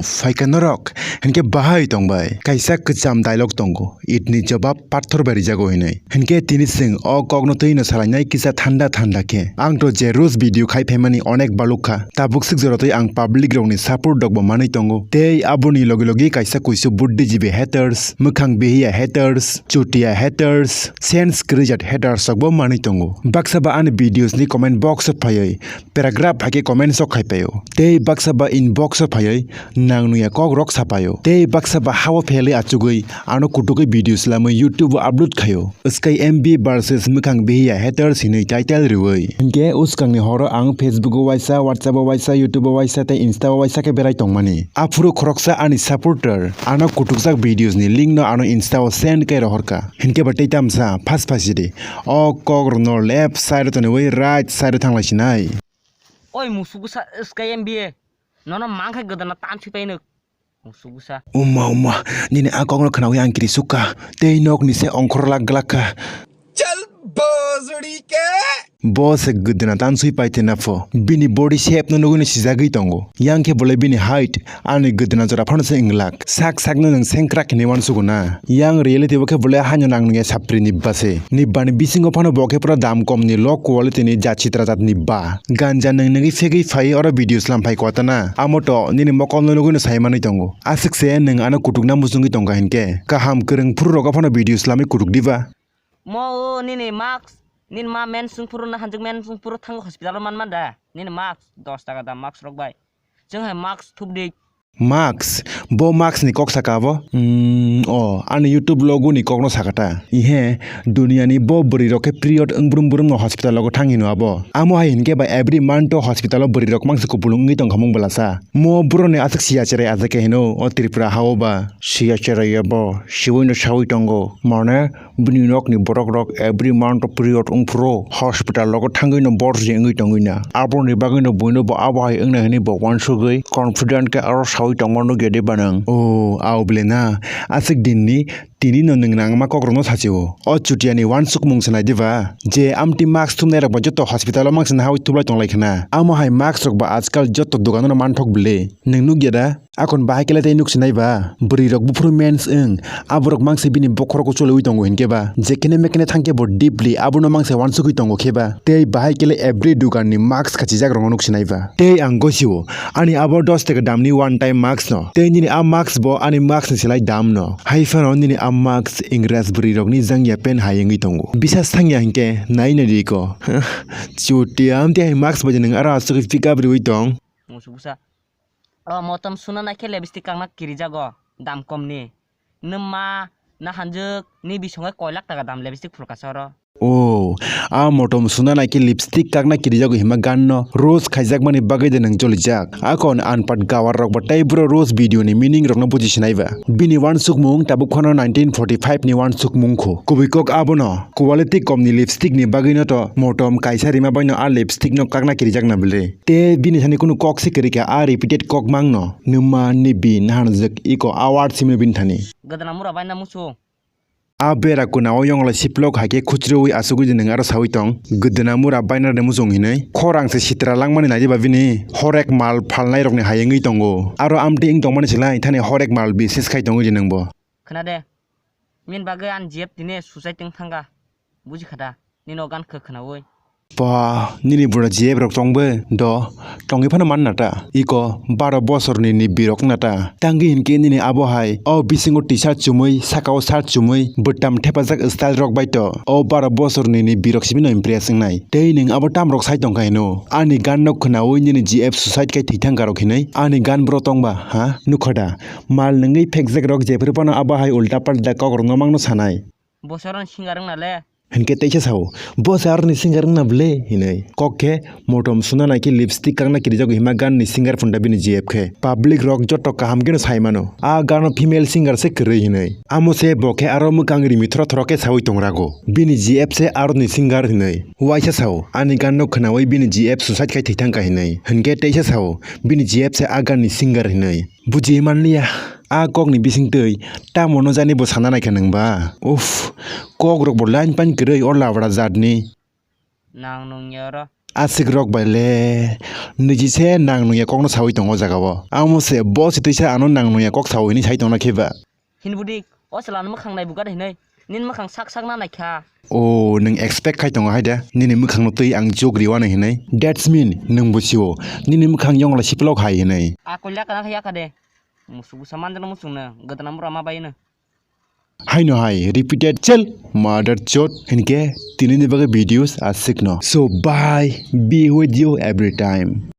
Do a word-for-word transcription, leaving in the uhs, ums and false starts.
Phaikha norok, hinkhe bahai tongbai? Kaisa kwcham dialogue tongo, "Itni jobab pathor bai rijago" hinwi. Hinkhe tini chwng o kokno twi no salainai kisa thanda thanda khe. Ang to je roast video khai phaimani onek baluk kha. Tabuk swk jora twi ang public rokni support rokbo manwi tongo. Tei aboni logi logi kaisa kuisu buddhijibi haters, mwkhang bihiya haters, chutia haters, sense kwrwijak haters rokbo manwi tongo. Baksa ba ani videos ni comment box o phaiwi paragraph hai khe comments o khai paio. Tei baksa ba inbox o phaiwi nang nuya kok rok sapaio. Tei baksa ba hao phelwi achugwi ano kutukwi video slamwi YouTube o upload khaio. Sky M B versus Mwkhang Bihiya haters hinwi title riwi. Hinkhe uskangni horo ang Facebook o waisa, WhatsApp o waisa, YouTube o waisa tei Insta o waisa khe berai tongmani. Aphuru khoroksa ani supporter ano kutukjak videos ni link no ano Insta o send khe rohorkha. Hinkhe ba tei tamsa phas phasidi. O kok rokno left side o toniwi right side o thanglai sinai. Oi musugusa Sky M B A. Nono mangkhai gwdana tan sui painwk. Musugusa. Umma, umma, nini a kokno khnawi ang kiri sukha. Tei nokni se ongkhor lak glak kha. Chal bojri ke. Bo se gwdana tan sui pai tena pho. Bini body shape no nugui no sijagwi tongo. Yang khe bolai bini height ani gwdana jora phano se wnglak. Sak sak no nwng sengkrak hinwi uansugo na. Yang reality bo khe bolai haino nang nungya sapri ni ba se. Ni bani bisingo phano bo khe pura dam kom ni low quality ni jat sitra jat ni ba. Ganja nwng nungwi phegwi phai oro video slam phai kwatana. Amo to nini mokol no nugui no sai manwi tongo. Aswk se nwng ano kutuk na muchungwi tongkha hinkhe. Kaham kwrwng phuru rogo phano video slamwi kutuk diba. Mo o nini mask, nini ma men sung phuru na hanjak men sung phuru thango hospital o man man da. Nini mask dos taka da mask rok bai. Chwng hai mask thup di. Mask, bo mask ni kok saka abo? Mm, o, ani YouTube logo ni kok no sakata. Ihe, dunia ni bo bwrwi rok khe period wng brum brum no hospital logo thang hino abo. Amo hai hinkhe ba every month o hospital o bwrwi rok mangsa kupulung wngwi tongkha mung bwlasa. Mo bro ni aswk siya cherai ajak khe hino o Tripura ha o ba. Siya cherai abo, siwi no sawi tongo. Mane, bini nokni borok rok every month o period wngphuru hospital rogo thangwi no borsi wngwi tongwi na. Aboni bagwi no buino bo abo hai wngna hinwi bo uansugwi confident khe aro sawi tongma nukya de banang. O, ao bile na. Aswk din ni tini no nwng nangma kok rokno sachi o. O chutia ni uansukmung se nai diba? Je amtwi mask thumnai rok ba joto hospital o mangsa hawi thublai tonglai khna. Amo hai mask rok ba ajkal joto dogano no manthok bile. Nwng nukya da? Akon bahai kele tei nuk sinai ba, bwrwi rok buphuru mens wng, aborok mangse bini bokhorok choliwi tongo hinkhe ba, jekhene mekhene thangkhe bo deeply abono mangse uansugwi tongo khe ba, tei bahai kele every dukan ni mask khachijak rokno nuk sinai ba. Tei ang gosio, ani abo dos taka damni one time mask no, tei nini a mask bo ani mask ni selai dam no. Hai phano nini a mask Ingres bwrwi rokni jangya pen hai wngwi tongo. Bisas thangya hinkhe nai nai di ko. Chuti amtwi hai mask bai nwng aro asugwi pick up riwi tong. Musugusa. O motom suna nai khe lipstick kakna kirijago dam komni. Nwma na hanjwk ni bisongo koi lakh taka dam lipstick phulkasa oro. O, a motom suna nai khe lipstick kakna kirijago hima ganno roast khaijakmani bagwi de nwng jolijak. Akon anpat gawar rok bo tei bro roast video ni meaning rokno buji sinai ba. Bini uansukmung tabuk phano nineteen forty five ni uansukmung kho. Kubui kok abono quality komni lipstick ni bagwi no to motom kaisa rima bai no a lipstick no kakna kirijak na bwle. Tei bini thani kunu kok se kwrwi kha, a repeated kok mangno, nwma, nibi, nahanjwk, iko a word simi bini thani. Gwdana mura baina muchung. A bera kuna o yongla siplok hai khe khuchrowi asugwi de nwng aro sawi tong. Gwdana mura baina de muchung hinwi. Khorang se sitra langmani nai diba bini. Horek mal phalnai rokni hai wngwi tongo. Aro amtwi wng tongmani se lai thani horek mal bises khai tongwi de nwng bo. Khna de. Min bagwi an G F tini suicide tong thangkha. Buji kha da? Nini o gan khe khnaui. Pa, nini bura G F rok tong be? Do, tongwi phano man na ta. Iko baro bosorni ni birok na ta. Tangwi hinkhe nini abo hai. O bisingo T-shirt chumui, sakao shirt chumui, bwtam thepajak style rok bai to. O baro bosorni ni birok simi no impress wngnai. Tei nwng abo tam rok sai tongkha hino. Ani gan no khnaui nini G F suicide khai thwi thangkha rok hinui. Ani gan bro tong ba, ha? Nukha da? Mal nwngwi phekjak rok jephuru phano abo hai ulta palta kok rokno mangno sanai. Bo se aroni singer wngna le? Hinkhe teisa sao, "Bo se aroni singer wngna bwle?" hinui. Kok khe motom suna nai khe lipstick kakna kirijago hima gan ni singer phunda bini G F khe. Public rok joto kaham kheno sai mano. A gano female singer se kwrwi hinui. Amo se bo khe aro mwkang rimi thoro thoro khe saui tongrago. Bini G F se aroni singer hinui. Waisa sao, ani gan no khnaui bini G F suicide khai thwi thangkha hinui. Hinkhe teisa sao, bini G F se a gan ni singer hinui. Buji manliya, a kokni bisingtwi tamo no jani bo sana naikha nwng ba? Uff, kok rok bo line pan kwrwi o labra jatni. Nang nung ya oro. Aswk rok bai le, niji se nang nungya kokno sawi tongo o jaga o. Amo se bo se twisa ano nang nungya kok sawi hinwi sai tongna khe ba. Hinbudik, o chwla ni mwkhang nai buga de hinwi. Nini mwkhang sak sak na naikha. O, nwng expect khai tongo hai da. Nini mwkhang no twi ang jok riwani hinwi. That's mean, nwng busio. Nini mwkhang yongla siplok hai hinwi. A koi laka na yakha de. Musuk busa mandano musuk no. Gadana mura ma bai no. Haino hai, repeated chel, mother chot, hinkhe tini ni bagwi videos aswk no. So bye, be with you every time.